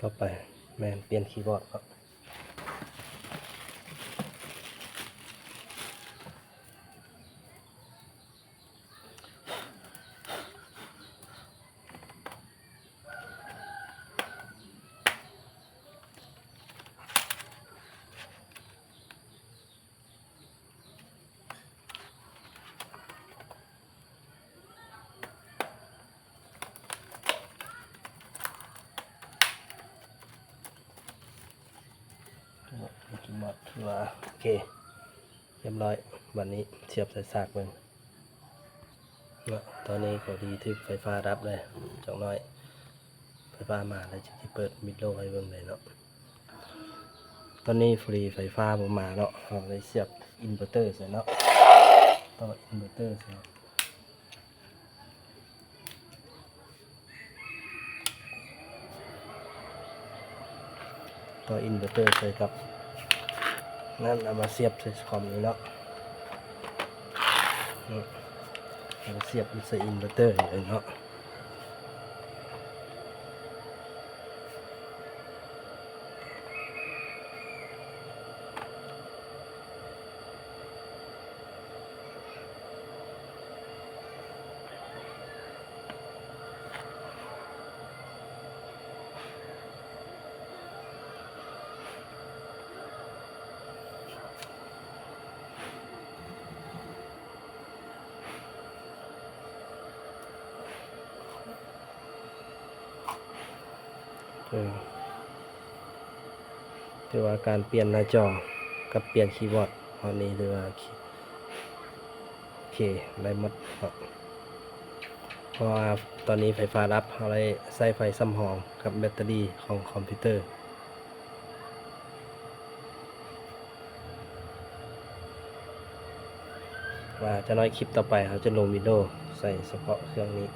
ຕໍ່ໄປແມ່ນປ່ຽນຄີບອດເນາະ. ໂອເຄ ຮຽບຮ້ອຍ. ບັດນີ້ສຽບໃສ່ສາກເບິ່ງເນາະ. ຕອນນີ້ພໍດີຖືກໄຟຟ້າດັບເລີຍ ຈັກໜ້ອຍໄຟຟ້າມາແລ້ວ ຈຶ່ງຊິເປີດວິນໂດໃຫ້ເບິ່ງໄດ້ເນາະ. ຕອນນີ້ພໍດີໄຟຟ້າບໍ່ມາເນາະ ເຮົາເລີຍສຽບອິນເວີເຕີໃສ່ເນາະ ຕໍ່ອິນເວີເຕີໃສ່ ຕໍ່ອິນເວີເຕີໃສ່ກັບນັ້ນ ເອົາມາສຽບໃສ່ຄອມນີ້ເນາະ ເອົາມາສຽບໃສ່ອິນເວີເຕີເລີຍເນາະ. ເອີ ຖືວ່າການປ່ຽນໜ້າຈໍກັບປ່ຽນຄີບອດຮອດນີ້ ຖືວ່າໂອເຄໄດ້ໝົດເນາະ ເພາະວ່າຕອນນີ້ໄຟຟ້າດັບ ເຮົາໄດ້ໃຊ້ໄຟສຳຮອງກັບແບັດເຕີຣີຂອງຄອມພິວເຕີ. ວ່າຈັກໜ້ອຍຄລິບຕໍ່ໄປເຮົາຈະລົງວິນໂດໃສ່ສະເພາະເຄື່ອງນີ້.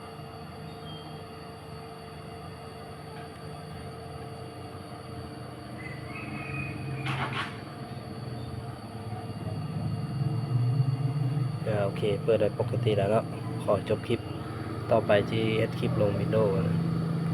ເອີ ໂອເຄ ເປີດໄດ້ປົກກະຕິແລ້ວເນາະ. ຂໍຈົບຄລິບ ຕໍ່ໄປຊິເຮັດຄລິບລົງວິນໂດ